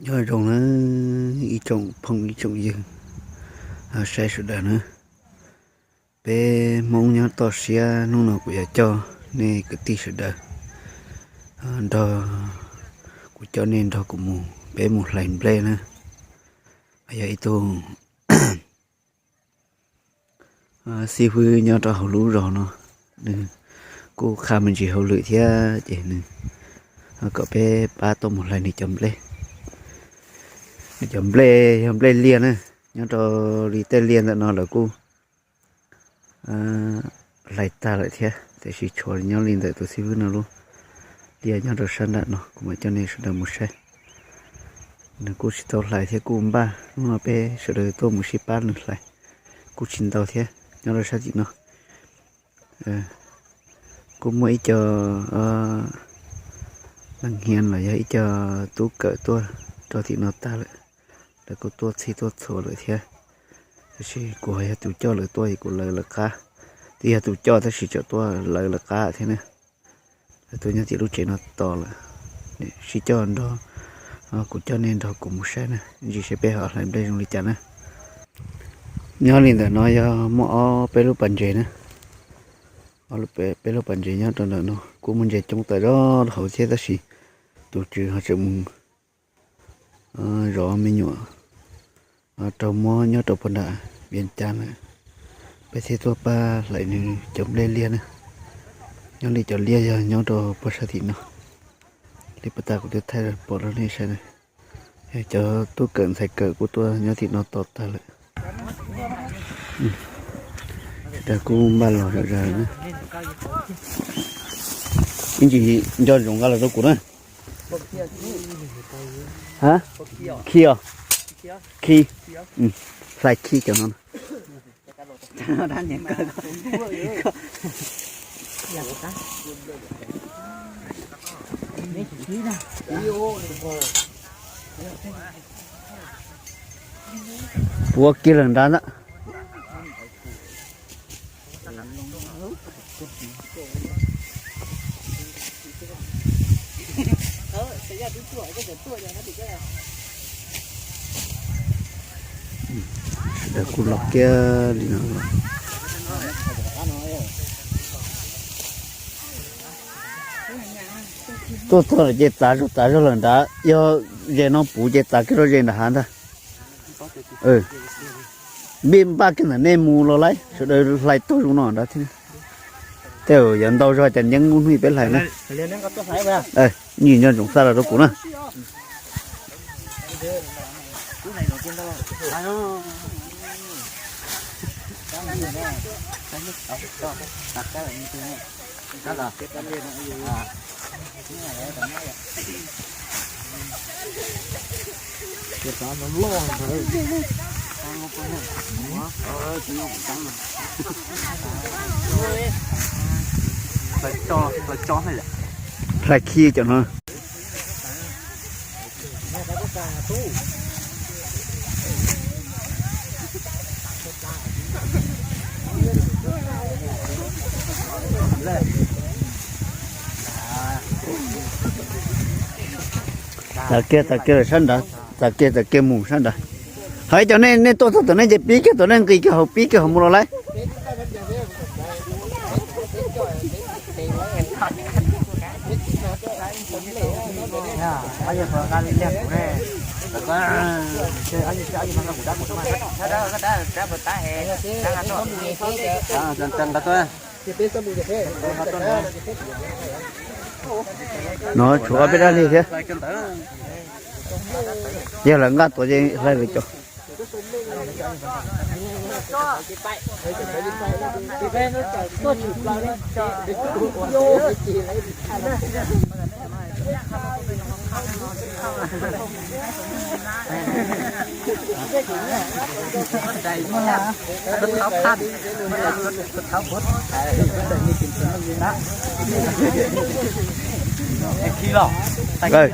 Nyob zoo na ib tsoom phooj ib tsoom ywg, saib sawv daws na. Peb Hmoob nyob toj siab, hnub no kuv yuav coj nej kwv tij sawv daws nrog, kuv coj nej nrog kuv mus, peb mus hlais nplej na. Yog ib tug xib fwb nyob rau hauv lub zos no, nws kuj qha me ntsis hauj lwm thiab ces nws kom peb pab tuaj mus hlais nws cov nplej. Nws cov nplej yog nplej liaj na, nyob rau li tej liaj ntawm no lawv kuj hlais tag lawm thiab, tiam sis tshuav nyob li ntawm tus xib fwb no lub liaj nyob rau sab nram no, kuv mam coj nej sawv daws mus saib. Nws kuj tsis tau hlais thiab kuj npaj, hnub no peb sawv daws tuaj mus sib pab nws hlais, kuj tsis ntau thiab. Nyob rau sab tim no kuj muaj ib co neeg hnia los yog ib co tub kawm tuaj rau tim no tag lawm, lawv kuj tuaj txhij tuaj txhua lawm thiab. Tab sis kuv ho yog tus coj lawv tuaj es kuv lawv lawv qab, twb yog tus coj tab sis tseem tuaj lawv lawv qab thiab na. Lawv tuaj nyob tim lub tsev no tos lawm, sib coj nrog, kuv coj nej nrog kuv mus saib na, ntsis saib peb ho hlais nplej zoo li cas na. Nyob li ntawm no yog muaj ob peb lub pas ntses na, peb lub pas ntses nyob rau ntawm no, kuj muaj ntses coob tawm zog hauv thiab tab sis tus tswv ho tseem mus zov me nyuam raug mob nyob rau puag nram Vias Cas lawm, peb thiaj tuaj pab hlais nws cov nplej liaj na. Nyob li cov liaj yog nyob rau puag sab tim no, li puag ta kuv twb thaij pom rau nej saib na. Cov tub kawm ntxhais kawm kuj tuaj nyob tim no tos tag lawm. Sawv daws kuj npaj los zom zaws na. Ib ntsis nco ntsoov nqa los rau kuv na. Khi os. Khi. Hlais khi cov no. Puav kiag lawm nrad ntag. Sawv daws kuj los kiag li no. Tuaj txog lawm ces txav zog txav zog lawm nrad, yog ze no puv ces txav kiag rau ze nram hav ntag. Npij npaj kiag ntawm nej mus los laij, sawv daws hlais taug zoo no nrad thiab. Tej zaum yuav ntau zog ces nyeeb lub hnub peb hlais na. Ib ntsis nco ntsoov xa los rau kuv na. Hlais khi cov no. Txav kiag, txav kiag sab nrad, txav kiag, txav kiag mus sab nrad. Hais cov nej, nej tuaj txog tom nej ces pib kiag tom nej nqis kiag hauv, pib kiag hauv mus los laij. No tshuav ob peb dab lig thiab. Yog lawv nqa tuaj ces hlais lawv cov.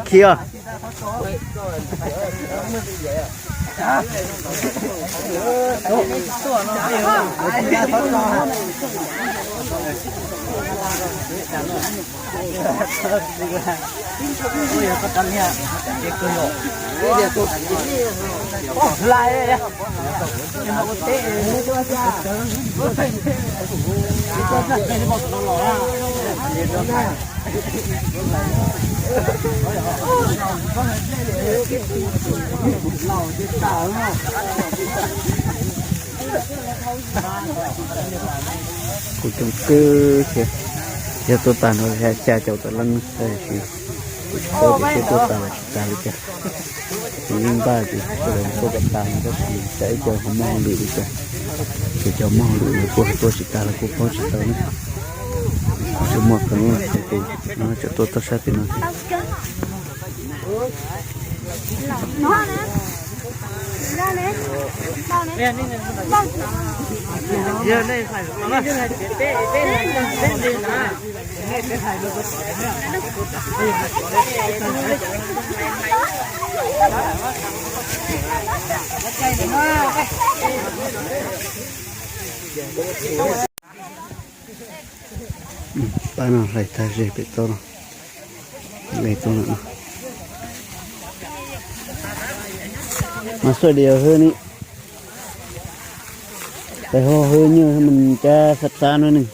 Khi os. Kuv coob kawg thiab, yog tuaj tag no xya caum tawm leej tab sis kuv tsis paub tias seb tuaj tag los tsis tag li cas. Ces yeej npaj ces sawv daws tuaj kom tag no tab sis tsam ib co ho muaj hauj lwm li cas, ces cov muaj hauj lwm lawv kuj ho tuaj tsis tag los kuj paub tsis tau na. Kuv tsis muaj qee lub los ces no tseem tuaj toj sab tim no thiab. Pab no hlais tag ze pem toj no, le tuaj lawm no. Mas xuaj dias hwb ni, peb ho hwb nyuj mus cab xab xab no ni.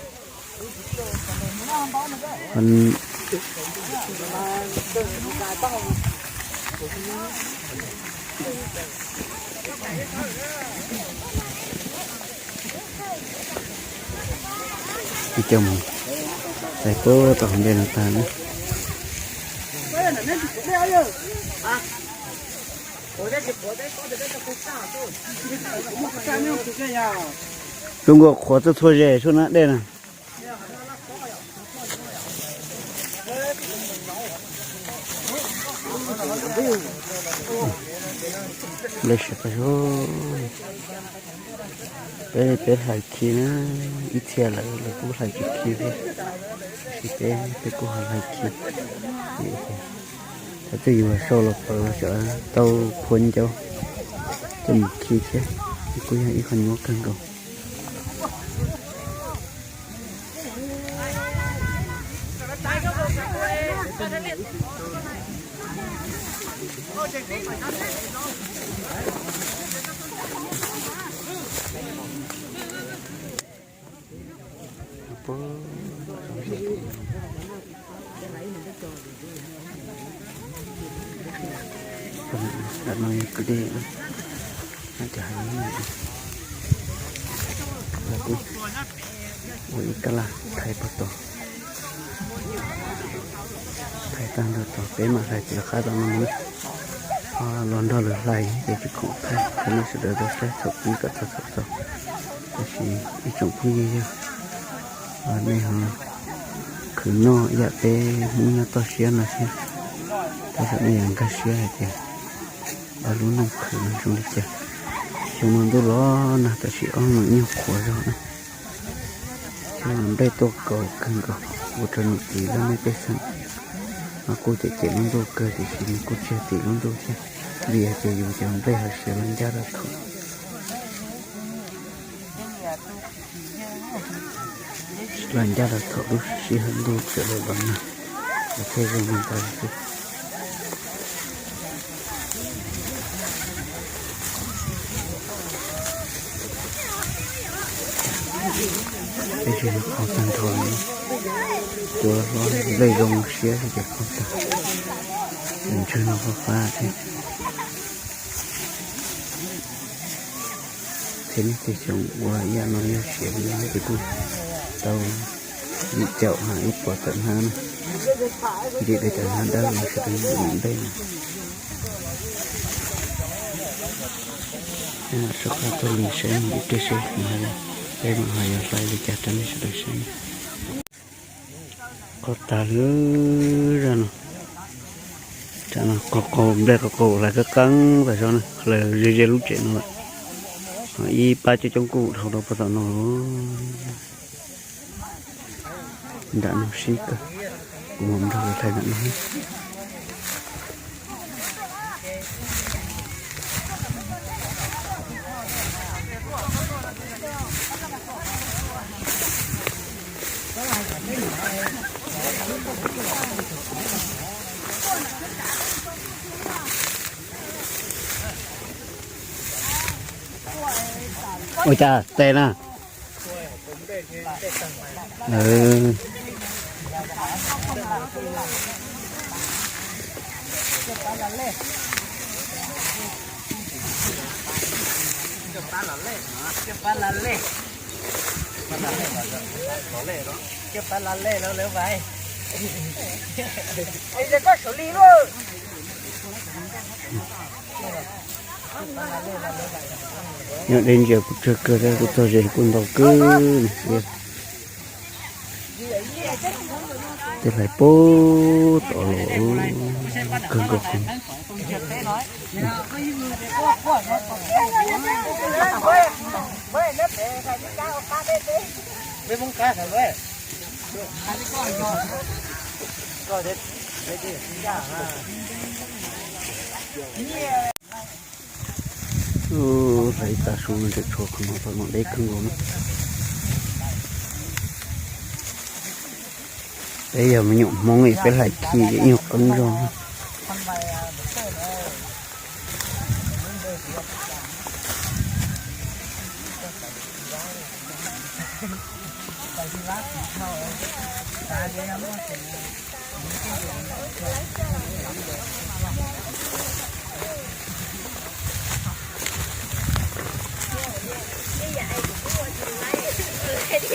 Ib co mus txais puag tom hauv ntej no tag na. Zoo nkaus qhuav txhua txhua zes sub na dej na. Lawv sim qab zog, peb peb hlais khi na, ib txhia lawv lawv kuj hlais tsis khi thiab, tab sis peb peb kuj ho hlais khi. Thaum twg yus sau los pom los xyov tau khuav ncauj coj mus khi thiab, kuj yog ib qho nyuaj kawg nkaus. Ntawm no yog kwj deg, no ces hais ib, ua ib kab laj thaiv puag tod, thaiv tag nrho tod peb mam hlais tim lawv qab tom no mus. Ho los nrog lawv hlais ces tsis khoom thaij rau nej sawv daws tau saib thaum pib kom txog thaum xaus. Tab sis ib tsoom phooj ywg yog nej ho khwv noj yam peb Hmoob nyob toj siab no thiab, tab sis nej yuav nkag siab hais tias lub neej khwv no zoo li cas. Xyoo no ntuj los nag tab sis ob hmo no nyuag qhuav zog na. Xyoo no nplej tuaj kaus kawg nkaus, ua rau niam txiv laj mej pej xeem mas kuj cem cem lub ntuj kawg tiam sis nws kuj tsis yog tim lub ntuj thiab, vim hais tias yus cov nplej ho siav los ncaj rau thaum los ncaj rau thaum lub sij hawm ntuj txawm los los nag, los thiaj zoo li ntawd xwb. Peb tsis qhov tag nrho li, cua hlob nplej zoo siab xwb ces qhov tag, ntswg no fab fab thiab. Thiab nej tej xyoo ua yam no yog siav li ces kuj tau yim caum ha ib puas tawm hnab na. Ntim peb cov hnab dawb no sawv daws ntim nplej na. Peb mam soj qab tuaj li saib mus ib pliag seb peb mam ho yuav hlais li cas rau nej sawv daws saib. Qhov tag lwm zaj no, tsam no qaug qaug nplej qaug qaug hlais qeeb qeeb tas zog na, hlawv ze ze lub tsev no lawm. Ho ib pab coob coob kuj dhau rau puag tom no. Nram no sib kawg, kuv mam nrog lawv hlais nram no. Ua cas tes na? Nyob deb ntsia kuv tsawg kawg thiab, kuv txog ze kuj ntau kawg li. Tej hlais pub tom los kawg nkaus. Hlais ib tag su ntses tshuav qhov no tau no deb kawg nkaus na. Peb yog me nyuam Hmoob es peb hlais khi ces nyuag qeeb zog.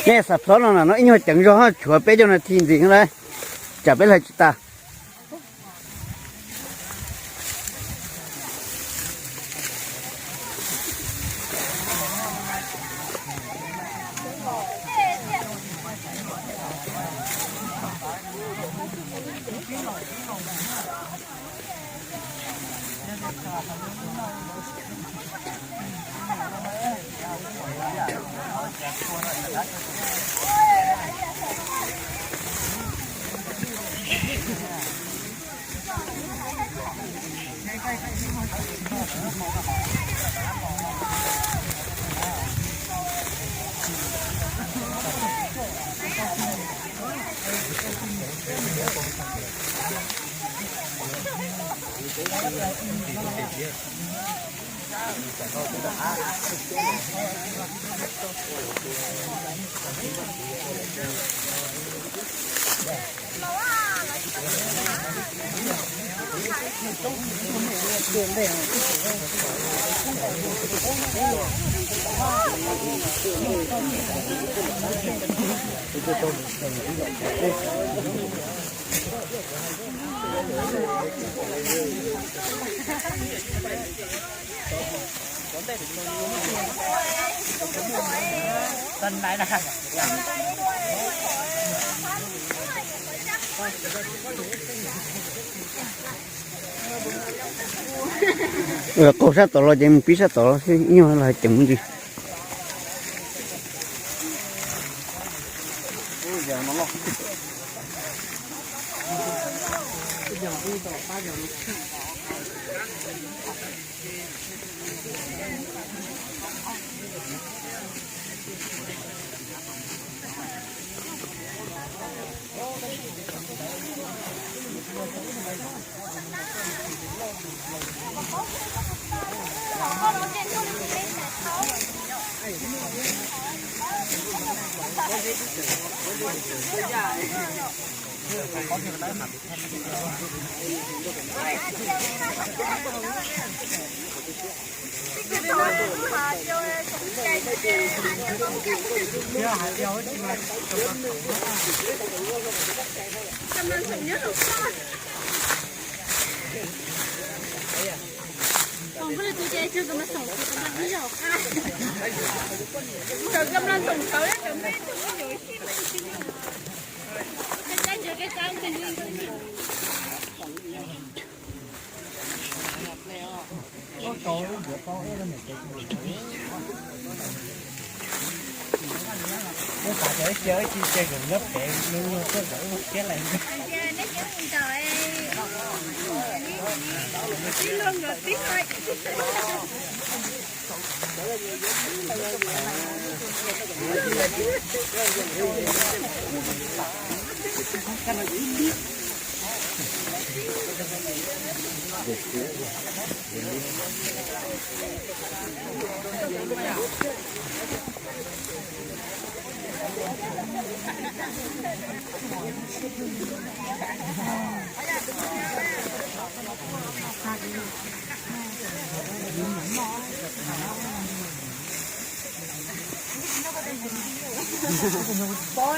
Nej xav plhob no na, no ib nyuag ceev zog, tshuav peb caug nas this ntxiv lawm, tsam peb hlais tsis tas. Qaug sab tod los ces mus pib sab tod los xwb, ib nyuag los ceev mus ntsis.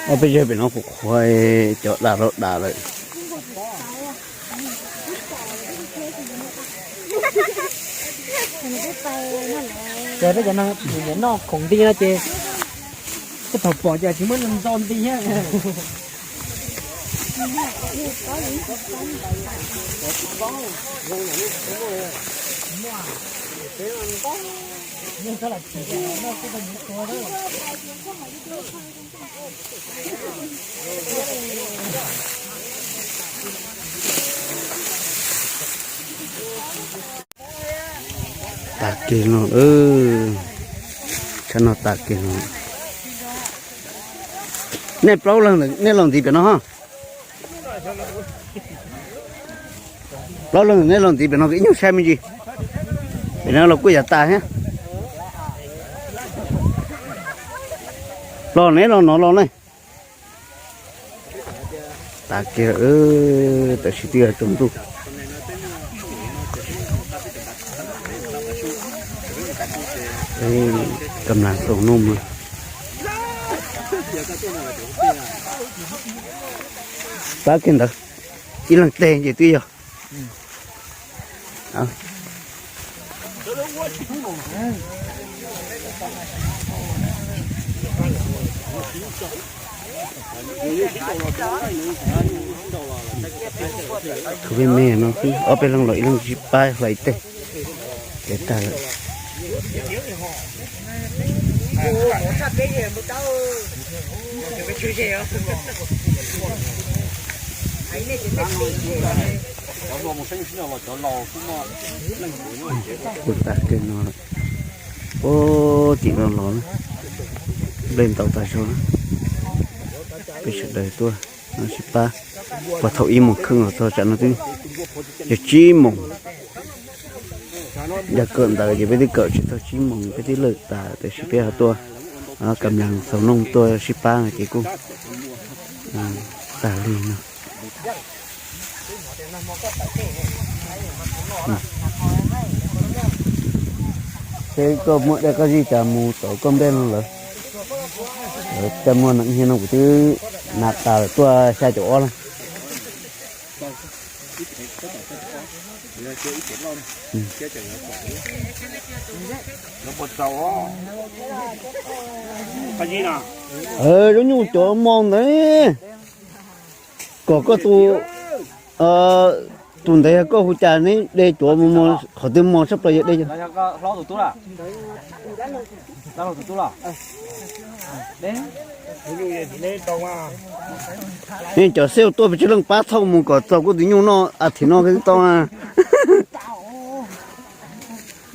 Ob peb zej pem no kuv qhuav cov dam rau dam lawm. Ces peb cov no noj khoom nti no ces tej thaum pom ces tsis muab ntxo nti thiab. Tas kiag no, tsam no tas kiag no. Nej plaub leeg nej los ntxiv pem no ho. Plaub leeg nej los ntxiv pem no ib nyuag saib me ntsis. Pem no los kuj yav tas thiab. Los neb los no los ne. Tas kiag, tam sim twb yog tsaus ntuj. Kam las xaus noj mas. Pab kiag ntawd, ib leeg teg ces twb yog. Tus me me no xwb, ob peb leeg los ib leeg sib pab hlais teg, ces tag lawm. Kuv tas kiag no lawm. Ub, tim no los na, nplej ntau tag zog na. Peb sawv daws tuaj sib pab, puag thaum ib moos kheej los txog tsam no twb yog tsib moos. Yog kawm ntawv ces peb twb kawm tsis txog tsib moos peb twb lig tas, tiam sis peb ho tuaj kam las xaus noj tuaj sib pab no ces kuj tag li no. Seb koj muaj dej qab zib cas mus tau koj nplej no lawm. Lawv coj muaj no ib hnub no kuv twb hnav tas lawm tuaj xya caum ob lawm. Zoo nyuj cov mos ntawd. Kom koj tus, tus ntawd yog koj hu cas neb de cuav mus qhov twg mos tshaj plaws yog de. Cov xib hwb tuaj pes tsawg leej pab thauj mus kom txaus koj tus nyuj noj as thiv no twb tau na.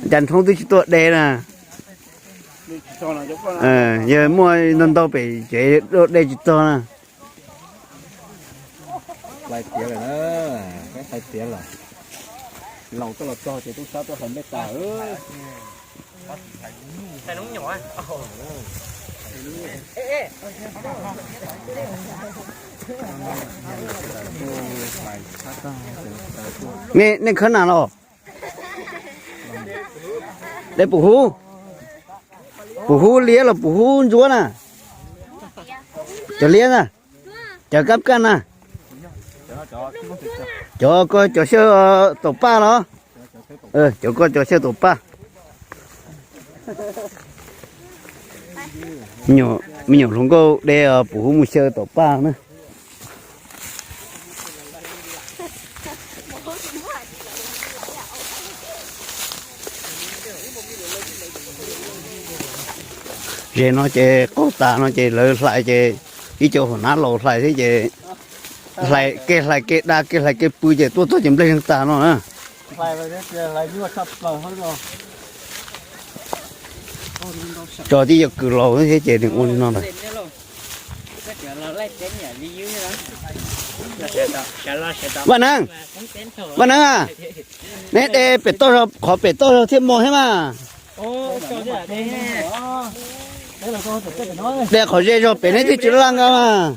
Cas nrhoob twb tsis tuaj de na. Yog muaj ntau ntau pem tsev de tsis txog na. Hlais tiav lawm na, hlais tiav lawm. Laus tuaj los txog ces tub sab tuaj hlais nplej tas. Nej khawb nas los? De pum hub? Pum hub liab los pum hub ntsuab na? Cov liab na? Cov kab kaj na? Cov ko cov xyaw taum paj los? Cov ko cov xyaw taum paj. Me nyuam hluas nkauj de pum hub mus xyaw taum paj na. Ze no ces qaug tas no ces lawv hlais ces ib co hauv nab laus hlais thiab ces hlais kev hlais kev da kev hlais kev pw ces tuaj txog ces nplej yeej tas no na. Tso tib yog kws laus thiab ces nws ua li no lawm. Vaj Neeb, Vaj Neeb a, neb de pem toj, qhov pem toj zog thiaj mos thiab mas. De qhov ze zog pem neb thiaj tsis laj nqa mas.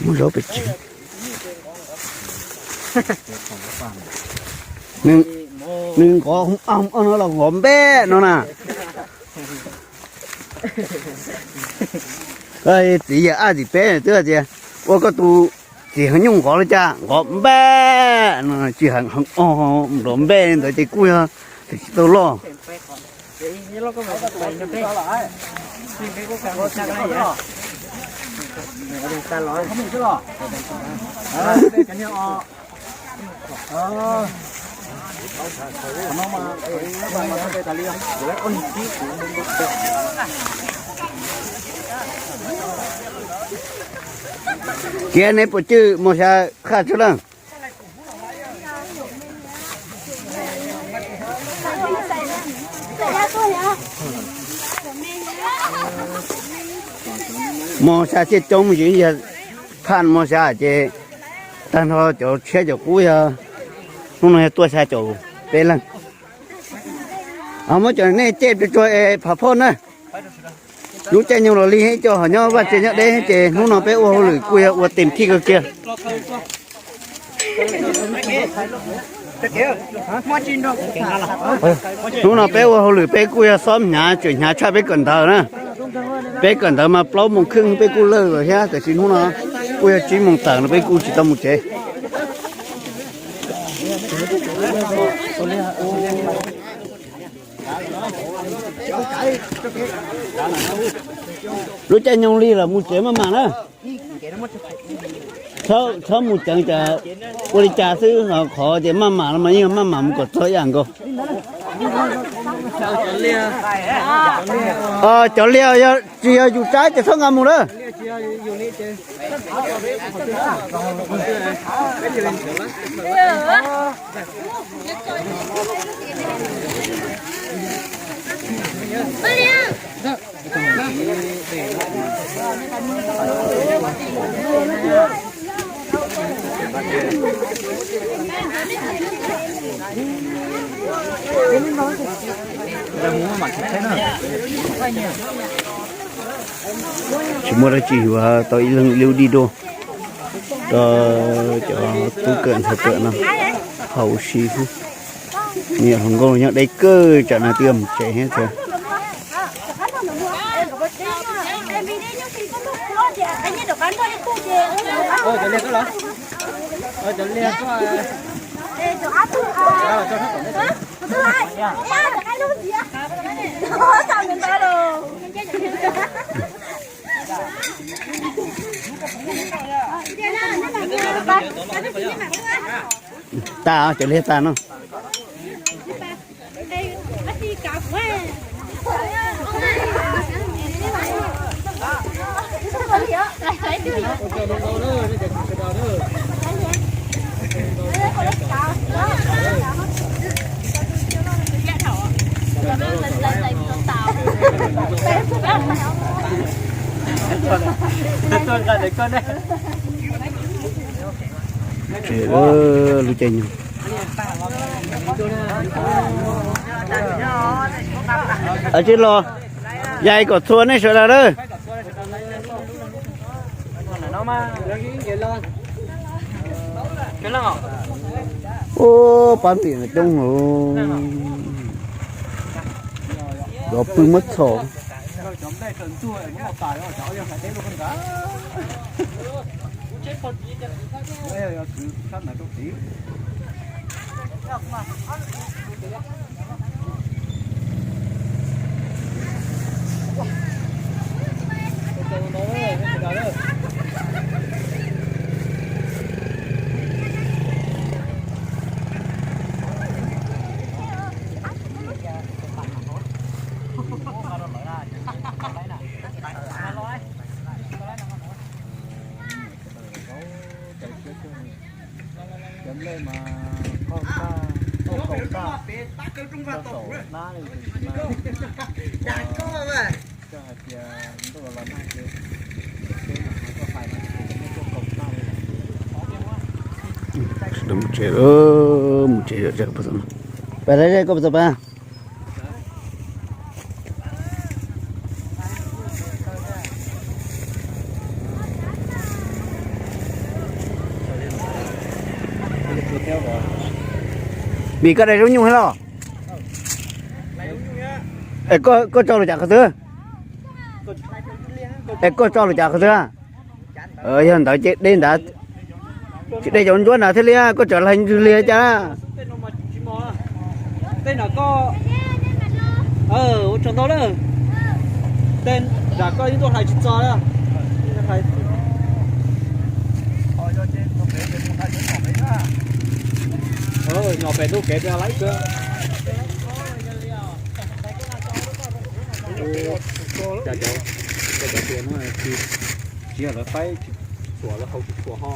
Mus zaub pem tsev. Nws nqov hoob aj hoob aj no los nqov npej no na. Txiv yawg aj txiv peb twb tias ua koj tus txiv heev nyuj nqov li cas nqov npej no, tsis heev heev nqov npej li ntawd ces kuj yog tsis tau loj. Cia neb puas cwj mos xya qhaj tsuag lawm. Mos xya thiaj coob mus yog phaj mos xya ces tag nrho cov tshiab cov qub yog hnub no yog tuaj xya caum peb leeg. Muab cov nej coj tsuag tsuag es phav phoj na. Lub caij nyoog los lig heev, coj hov nyob vaj tse nyob deb ces hnub no peb ua hauj lwm kuj yog ua tes thij kawg kiag. Hnub no peb ua hauj lwm peb kuj yog xob hnyav, tseem hnyav tshaj peb kawm ntawv na. Peb kawm ntawv mas plaub moos kheej peb kuj lawj lawm thiab, tiam sis hnub no kuj yog tsib moos tawm no peb kuj tsis tau mus tsev. Lub caij nyoog lig los mus tsev maj mam na. Txhob mus ceev cas ua li cas xwb, qhov tias maj mam los mas yeej maj mam mus kom txog ib yam nkaus. Cov liaj yog tsis yog yus tsab ces txhob nqa mus lawm. Tsis muaj dab tsi yuav tau ib leeg ib lub dib duaj rau cov tub kawm ntxhais kawm no haus ua si xwb. Niam hluas nkauj nyob deb kawg, tsam no twb mus tsev thiab. Tag, cov liaj tag no. Lub caij nyoog. Tsis los, yais kom txhua nej sawv daws lawm. Ua pab tim no coob, cov pw muab txhom. Mus tsev, mus tsev. Pas, koj puas tau pas? Vim koj dai zaub nyuj thiab los? Es koj tso lus cas qhov twg? Es koj tso lus cas qhov twg? Yog ntawd ces de ntawd, tsis de cov ntsuab ntawd thiaj li, koj tseem hlais ntsuab li cas? Tej no koj, ua tsaug ntau na. Tej nram koj yeej tuaj hlais tsis txog na. Nyom pem ntuj kev rau lawm. Cov tias no tsis, tsis yog lawv faib tsis txhuam, lawv haus tsis txhuam ho.